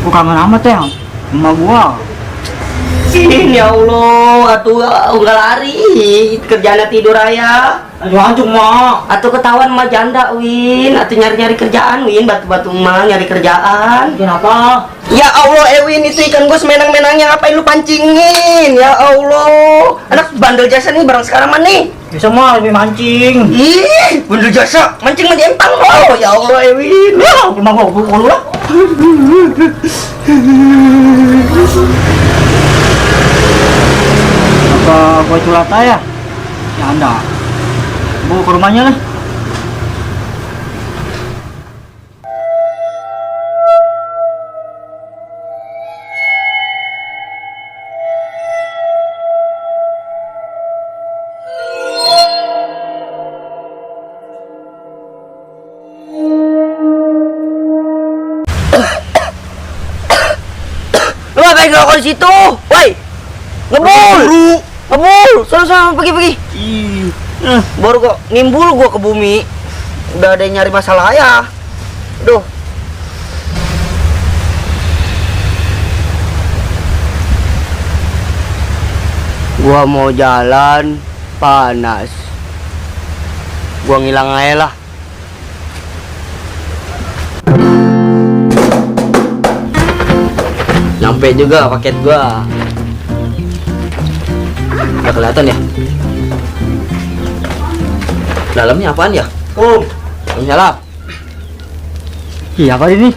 Gua kangen amat ya sama gua. Ya Allah, atuh enggak lari, kerjanya tidur aya. Aduh anjung mah. Atuh ketahuan mah janda Win, atuh nyari-nyari kerjaan Win, batu-batu mah nyari kerjaan. Kenapa? Ya Allah Ewin, itu ikan gua semenang-menangnya ngapain lu pancingin? Ya Allah, anak bandel jasa nih barang sekarang mana nih? Bisa mah lebih mancing. Ih, bandel jasa, mancing mah di empang lo. Ya Allah Ewin. Ya, rumah gua pukul lah. Apa gua culata ya? Ya anda. Gua ke rumahnya lah. Lu ngapain ngerokok di situ? Woi, ngebul, ngebul, sana pergi. Baru kok nimbul gua ke bumi. Udah ada yang nyari masalah ya. Duh. Gua mau jalan panas. Gua ngilang aja lah. Nyampe juga paket gua. Nggak kelihatan ya? Dalamnya apaan ya? Waalaikumsalam. Iya apa ini?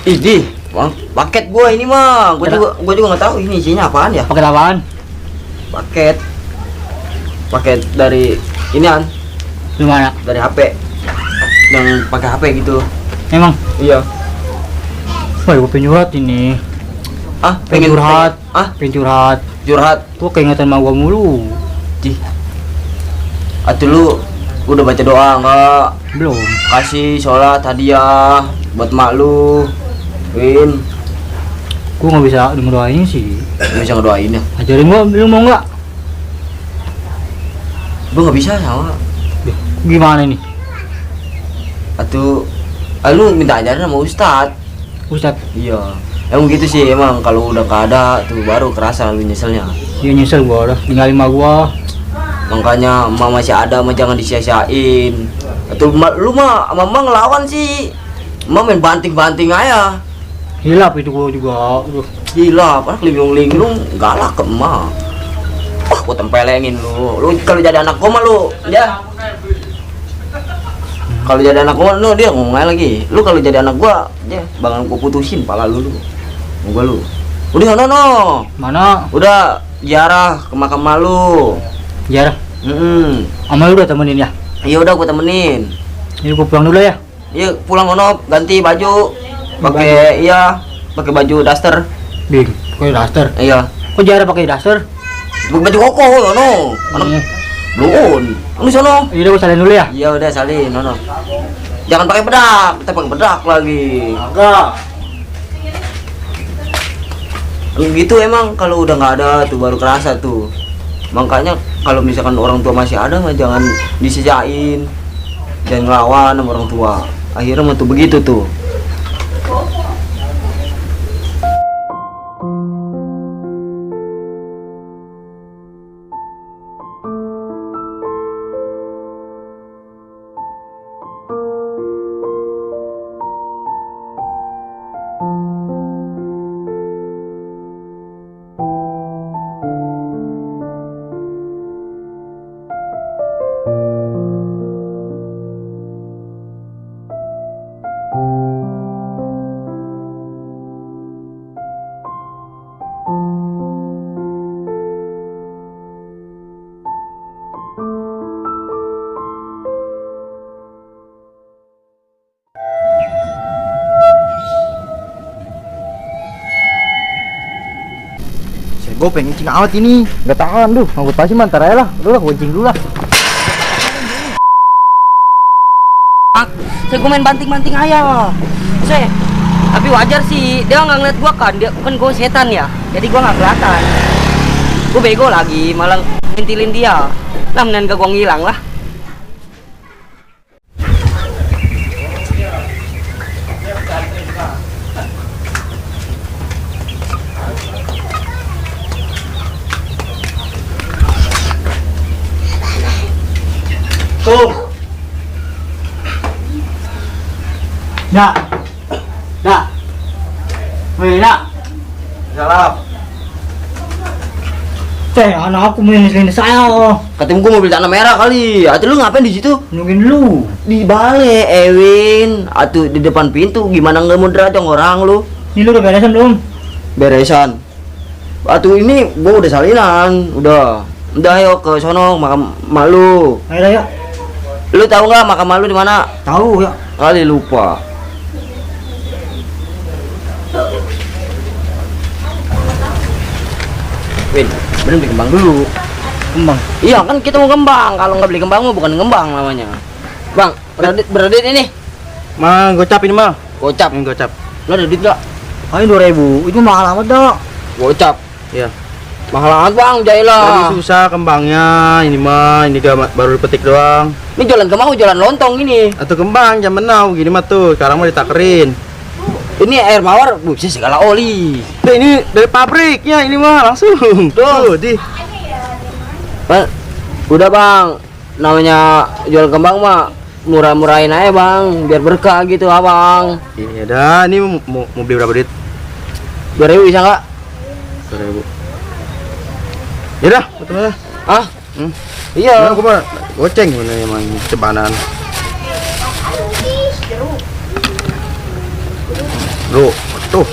Ini, bang, paket gua ini mah. Gua juga nggak tahu ini isinya apaan ya. Pakai apaan? Paket dari inian, Di mana? dari HP. Yang pakai HP gitu. Emang? Iya. Wah, gua pengen curhat ini. Ah, Pengen curhat. pengen Pengen curhat. curhat. Gua keingetan sama gua mulu. Cih. Atuh lu udah baca doa enggak? Belum. Kasih sholat hadiah buat mak lu, Win. Gua nggak bisa ngedoain sih. Lu bisa ngedoain ya? Ajarin gua, lu mau nggak? Gua nggak bisa sama. Gimana nih? Atuh, lu minta ajaran sama Ustadz. Ustad, Iya. Emang gitu sih, emang kalau udah gak ada tuh baru kerasa lu nyeselnya. dia nyesel gua udah tinggalin sama gua. Makanya emak masih ada, mah jangan disia-siain. Atau lu mah sama emak ngelawan sih. Emak main banting-banting aja. Hilap itu gua juga. Aduh. Gila, apa linglung-linglung galak ke emak. Wah, gua tempelengin lu. Lu kalau jadi anak gua mah lu, ya. Kalau jadi anak gua lu dia ngomong aja lagi. Lu kalau jadi anak gua, dia bakal gua putusin pala lu. Gua lu. Udah no. Mana? Udah ziarah ke makam malu. Jarah. Sama lu udah temenin ya? Iya udah gua temenin. Ini gua pulang dulu ya. Iya pulang ono ganti baju. Pakai pakai baju daster. Bing, pakai daster. Iya. Kok jarah pakai daster? Baju koko ono. Ono bluun. Ono sono. Iya, gua salin dulu ya. Iya udah salin ono. Jangan pakai bedak, kita pakai bedak lagi. Enggak. Gitu emang kalau udah nggak ada tuh baru kerasa tuh. Makanya kalau misalkan orang tua masih ada mah jangan disisain, jangan ngelawan sama orang tua. Akhirnya mah tuh begitu tuh. Gue pengen kencing awet ini. Gak tahan duh, ngangkut pasti mantar aja lah. Udah lah, gue kencing dulu lah. Saya gue main banting-banting aja. Saya, tapi wajar sih, dia nggak ngeliat gua kan, dia kan gue setan ya, jadi gua nggak kelihatan. Gue bego lagi, malah ngintilin dia. Lah mendingan gak gua ngilang lah. Assalamualaikum. Nak. Nak. Weh, nak. Salam. Anak aku main saya. Ketemu gua mobil tanah merah kali. Atuh lu ngapain di situ? Nungguin lu. Di balik, Ewin. Atuh di depan pintu gimana nggak mau derajang orang lu? Ini lu udah beresan belum? Beresan. Atuh ini gua udah salinan, udah. Udah ayo ke sono makam malu. Ayo ya. Lu tahu nggak makam malu di mana? Tahu ya. Kali lupa. Win, bener beli kembang dulu. Kembang. Iya kan kita mau kembang. Kalau nggak beli kembang mah bukan kembang namanya. Bang, beradit ini. Mah gocap ini mah. Gocap. Ini gocap. Lo ada duit nggak? Ayo 2.000. Itu mahal amat dah. Gocap. Iya. Mahal amat bang, jailah. Lagi susah kembangnya. Ini mah ini baru dipetik doang. Ini jualan kembang, jualan lontong ini. Atau kembang jam menau gini mah tuh. Sekarang mah ditakerin. Ini air mawar, buset segala oli. Nah, ini dari pabriknya ini mah langsung. Tuh, di. Bang, udah bang, namanya jual kembang mah murah-murahin aja bang, biar berkah gitu abang. Iya dah, ini mau beli berapa duit? 2.000 bisa nggak? 2.000. Ya dah, betul lah. Ah? Iya. Iya. Aku mah goceng gimana emang cebanan. Bro, tuh.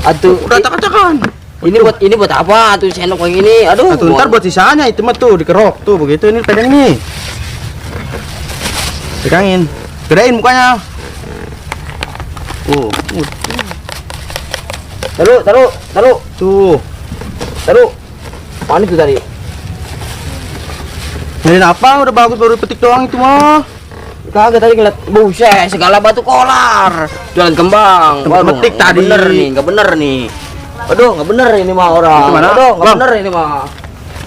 Atuh, Udah acak-acakan. ini buat apa? Tuh sendok kayak gini. Aduh. Nah, tuh, ntar buat sisanya itu mah tuh dikerok tuh begitu ini pegang ini. Pegangin. Gedein mukanya. Taruh. Tuh. Mana itu tadi? Nyariin apa? Udah bagus baru petik doang itu mah. Kagak tadi ngeliat buset segala batu kolar. Jualan kembang. Tempat Waduh, metik nggak tadi. Nggak bener nih. Aduh, nggak bener ini mah orang. Itu mana? Aduh, nggak Bang. bener ini mah.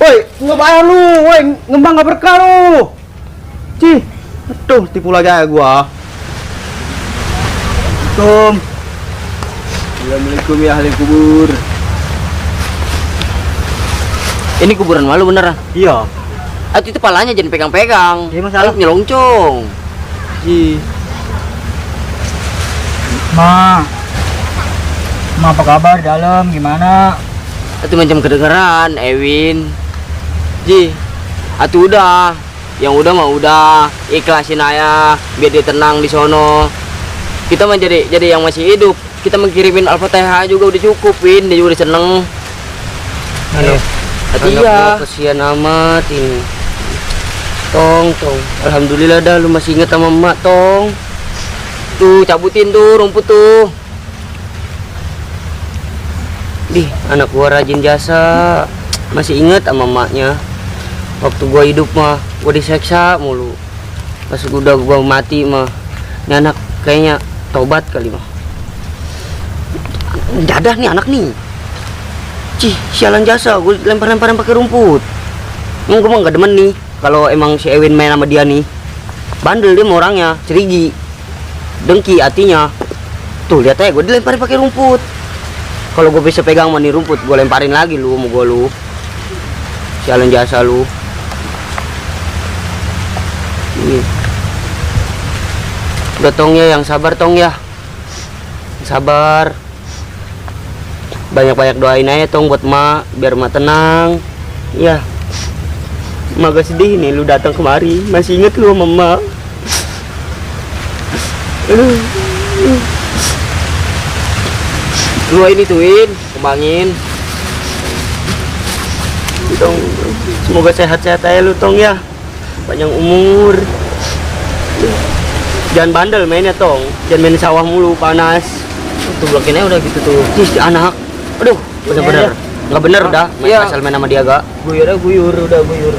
Woi, nggak bayar lu, woi, ngembang nggak berkah lu. Cih, aduh, tipu lagi aja gua. Assalamualaikum. Assalamualaikum ya ahli kubur. Ini kuburan malu beneran. Iya. Atuh itu palanya jangan pegang-pegang. Iya, masalah. Nyelongcong. Cih, Ma. Ma apa kabar di dalam? Gimana? Atuh macam kedengeran, Ewin. Ji, atuh udah. Yang udah mah udah, ikhlasin aja biar dia tenang di sono. Kita mah jadi yang masih hidup. Kita mengkirimin Al-Fatihah juga udah cukup, Win. Dia juga udah seneng. Iya. Iya, kesian amat ini. Tong. Alhamdulillah dah lu masih inget sama emak, Tong. Tuh, cabutin tuh rumput tuh. Dih, anak gua rajin jasa. Masih inget sama emaknya. Waktu gua hidup mah, gua diseksa mulu. Pas gua mati mah, ini anak kayaknya tobat kali mah. Dadah nih anak nih. Cih, sialan jasa, gue lempar-lemparan pakai rumput. Emang gue mah nggak demen nih. Kalau emang si Ewin main sama dia nih, bandel dia sama orangnya, cerigi, dengki hatinya. Tuh lihat aja, gue dilemparin pakai rumput. Kalau gue bisa pegang sama nih rumput, gue lemparin lagi lu sama gue lu. Sialan jasa lu. Ini. Udah Tong ya, yang sabar Tong ya. Sabar. Banyak-banyak doain aja Tong buat emak biar emak tenang. Ya. Emak gak sedih nih lu datang kemari. Masih inget lu sama emak. Lu ini tuin, kembangin. Tong, semoga sehat-sehat aja lu Tong ya. Panjang umur. Jangan bandel mainnya Tong. Jangan main sawah mulu panas. Tuh blokin aja udah gitu tuh. Cis anak. Aduh, bener-bener nggak bener udah. Iya. Asal main sama dia gak. Guyur udah guyur.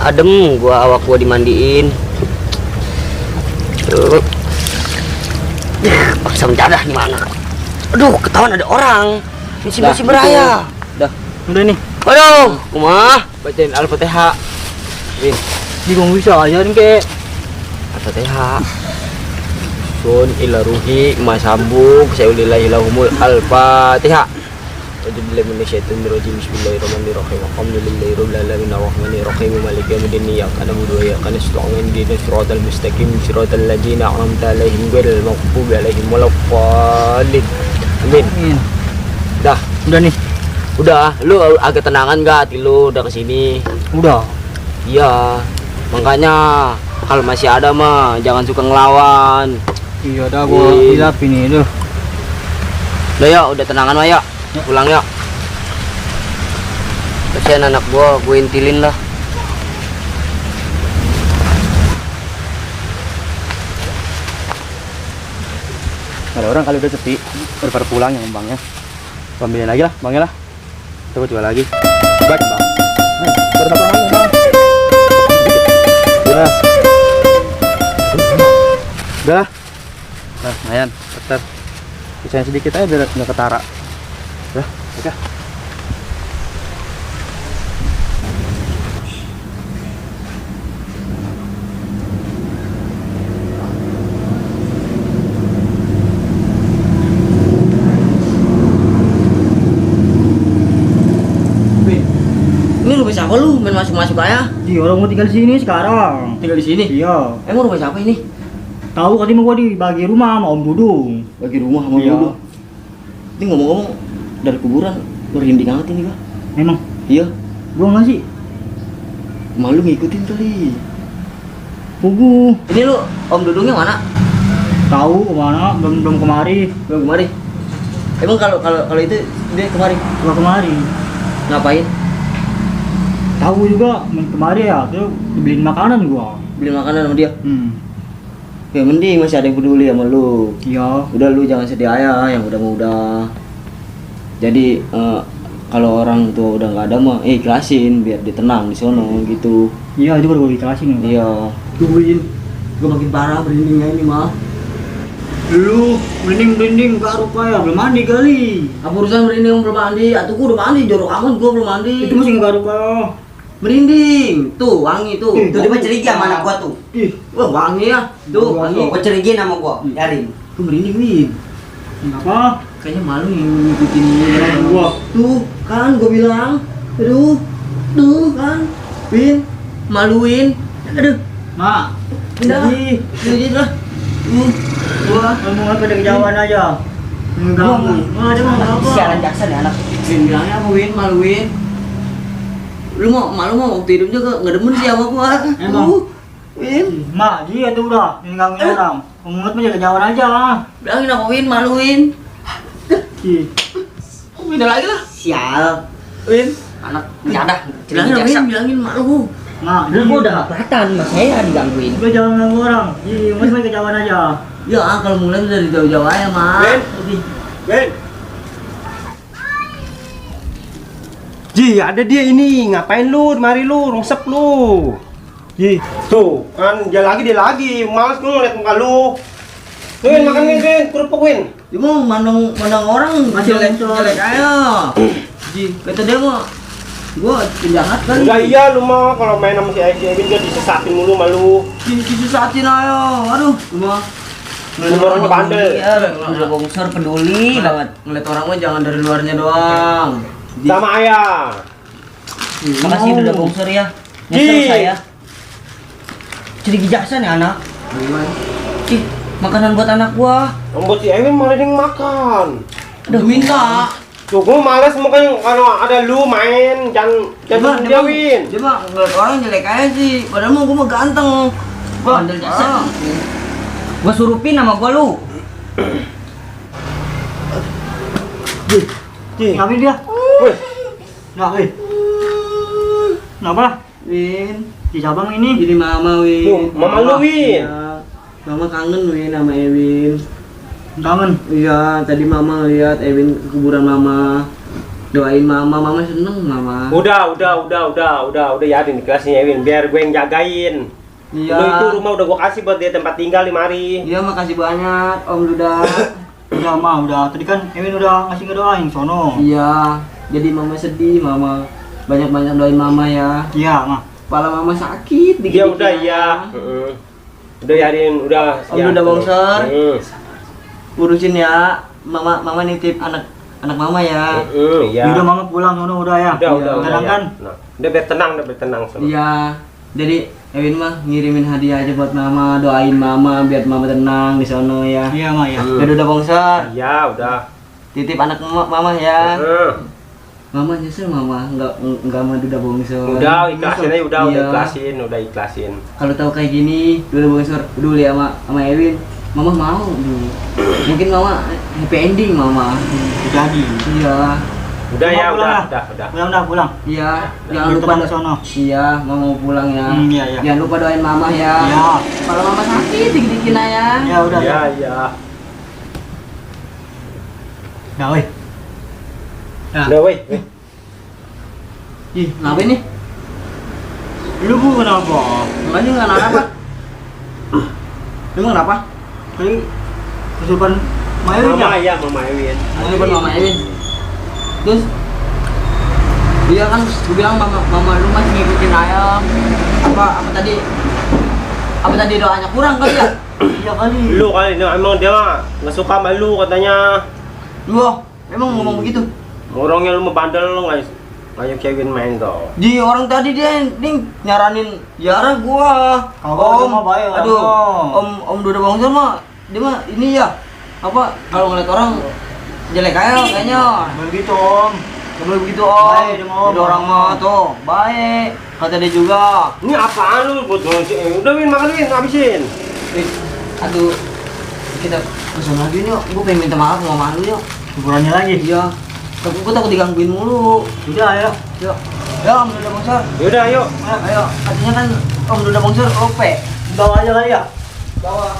Adem gua awak gua dimandiin. Paksa mendadah nih mana? Aduh, ketahuan ada orang. Misi beraya. Udah nih. Aduh, kumah bacain Al-Fatihah. Win, Di gong bisa ajarin ke. Al-Fatihah. Sun ila ruhi ma sambung saulillahilahumul Al-Fatihah. أعوذ بالله من الشيطان الرجيم بسم الله الرحمن الرحيم الحمد لله رب العالمين الرحمن الرحيم مالك يوم الدين إياك نعبد وإياك نستعين اهدنا الصراط المستقيم صراط الذين أنعمت عليهم غير المغضوب عليهم ولا الضالين amin. Dah Udah nih. udah lu agak tenangan gak hati lu udah kesini? Udah. Iya makanya kalau masih ada mah jangan suka ngelawan. Iya dah gua hilap ini tuh. Udah ya udah tenangan mah ya pulang ya. Kasihan anak gua, gue intilin lah. Ada orang kali udah sepi, daripada pulang yang bangnya. Ambilin lagi lah, bangnya lah. Coba jual lagi. Baik bang. Berapa orang bang? Udah. Udah. Nah, lumayan. Bentar. Pisahin sedikit aja biar nggak ketara. Udah, oke. Ini rumah siapa lu? Main masuk-masuk aja. Di orang mau tinggal di sini sekarang. Tinggal di sini. Iya. Emang rumah siapa ini? Tahu tadi mau gua dibagi rumah sama Om Dudung. Bagi rumah sama Iya. dulu. Ini ngomong-ngomong dari kuburan merinding banget ini gua. Emang Iya. gua nggak sih. Malu ngikutin kali. Pugu. Ini lu Om Dudungnya mana? Tahu kemana? Belum kemari. Belum kemari. Emang kalau itu dia kemari Gua kemari. ngapain? Tahu juga main kemari ya. Tuh dibeliin makanan gua. Beli makanan sama dia. Hmm. Ya mending masih ada yang peduli sama lu. Iya. Udah lu jangan sedih aja yang udah. Jadi kalau orang tua udah nggak ada mah ikhlasin biar dia tenang di sono gitu. Iya itu udah gua dijelasin. Iya. Tungguin. Gua makin parah merindingnya ini mah. Lu merinding gak rupa ya, belum mandi kali. Apa urusan merinding belum mandi? Atuh gua udah mandi, jorok amat gua belum mandi. Itu masih gak rupa. Merinding. Tuh wangi tuh. Tuh Dia mah ceriga sama anak gua tuh. Ih, Wah wangi ya. Tuh Gua wangi. tuh. Gua cerigin sama gua. Biarin. Gua merinding Win. kenapa? Kayaknya malu yang ngikutin Gua. Tuh kan gua bilang. Aduh. Tuh kan. Win. Maluin. Aduh. Mak, Pindah. jadi Jadi lah. Gua ngomong apa dari kejauhan aja. Enggak, ada mau apa? siaran jaksa nih anak. Win bilangnya apa Win? Maluin. Lu mau malu mau waktu hidup juga nggak demen sih sama gua. Emang? Win. Mak, dia tuh udah ini gangguin orang. Ngomong apa dari kejauhan aaja. Bilangin apa Win? Maluin. Ih, Beda lagi lah. Sial. Win. Anak nyadah. Bilangin apa Win? Bilangin malu. Mak, Udah gua udah kelihatan mas saya digangguin. Gua jangan ganggu orang. Ih, masih main kejauhan aja. Ya kalau mulai dari jauh-jauh aja mas. Win. Ben. Ji, ada dia ini. Ngapain lu? Mari lu, rungsep lu. Ji, tuh, kan dia lagi. Males lu ngeliat muka lu. Win, makan Win, kerupuk Win. Dia mau mandang orang Masih jelek loncor. jelek aja. Ji, kata dia mah gua penjahat kali. Enggak iya lu mah kalau main sama si Aisyah dia disesatin mulu malu. Disusatin ayo. Aduh, cuma Semua orangnya bandel. Iya, udah bongsor peduli banget. Ngeliat orang mah jangan dari luarnya doang. Sama ayah. Makasih udah bongsor ya. Nyesel saya. Jadi jaksa nih anak. Ih, makanan buat anak gua. Buat si Ewin malah dia yang makan. Udah minta. Tuh gua males makanya kalau ada lu main jangan dia Win. Dia mah ngeliat orang jelek aja sih. Padahal mah gua mah ganteng. Gua bandel jaksa. Gua surupin sama gua lu. Ji. Ngapain dia? Wih, Nah, kenapa? Win, Di cabang ini. jadi mama Win. Tuh, mama lu, Win. Iya. Mama kangen Win sama Ewin. Kangen. Iya, tadi mama lihat Ewin ke kuburan mama. Doain mama seneng mama. udah ya di kelasnya Ewin biar gue yang jagain. Iya. Lu itu rumah udah gua kasih buat dia tempat tinggal di mari. Iya, makasih banyak Om Duda. Udah mah, udah. Tadi kan Ewin udah ngasih ngedoain sono. Iya, jadi mama sedih, mama banyak-banyak doain mama ya. Iya, mah. Kepala mama sakit dikit. Ya udah ya. Udah ya Din, udah. Om Duda bongsor. Heeh. Urusin ya. Mama nitip anak anak mama ya. Iya. Udah mama pulang sono udah ya. Udah, Tenang ya. kan? Nah, udah biar tenang sono. Iya. Jadi Ewin mah ngirimin hadiah aja buat mama, doain mama biar mama tenang di sono ya. Iya mah ya. Udah bongsor. Iya, udah. Titip anak mama ya. Heeh. Mama nyesel mama nggak mau Duda bongsor. Udah ikhlasin aja, udah Iya. ikhlasin. Kalau tahu kayak gini Duda bongsor peduli sama Ewin, mama mau dulu. Mungkin mama happy ending mama. Jadi. Iya. Udah Mama ya, pulang udah, lah. udah. Pulang dah pulang. Iya, Jangan jangan lupa ke sono. Iya, mama mau pulang ya. Iya iya. Jangan lupa doain mama ya. Iya. Kalau mama sakit dikit-dikitin aja. Ya udah. Iya, iya. Ya weh. Ya. Udah, weh. Ih, ngapain nih? Lu bu kenapa? Enggak nih nggak apa. Lu kenapa? Kali kesurupan Mayu Mama ya. ya, Mama Ewin. Mau buat mama Ewin. Terus dia kan gue bilang mama lu masih ngikutin ayam. Apa tadi doanya kurang kali ya? Iya kali. Lu kali ini emang dia mah nggak suka sama lu katanya. Lu emang ngomong begitu? Orangnya lu mau bandel lu guys. Ayo Kevin main dong. Di orang tadi dia nih nyaranin Yara gua. Kagak, dia mah baik, aduh, Om. Om Duda Bongsor mah dia mah ini ya. Apa kalau ngeliat orang jelek aja kayaknya. Begitu Om. Gak boleh begitu Om. Baik, dia mah, Jadi Om. orang mah tuh baik. Kata dia juga. Ini apaan lu buat udah Win makan Win habisin. Aduh, kita pesan lagi nih. Gua pengen minta maaf sama mama lu yuk. Ukurannya lagi. Iya. Tapi gua takut digangguin mulu. Udah ayo. Yuk. Ya Om Duda Bongsor. Yaudah, ayo. Ayo, katanya kan Om Duda Bongsor OP. Bawa aja kali ya. Bawa.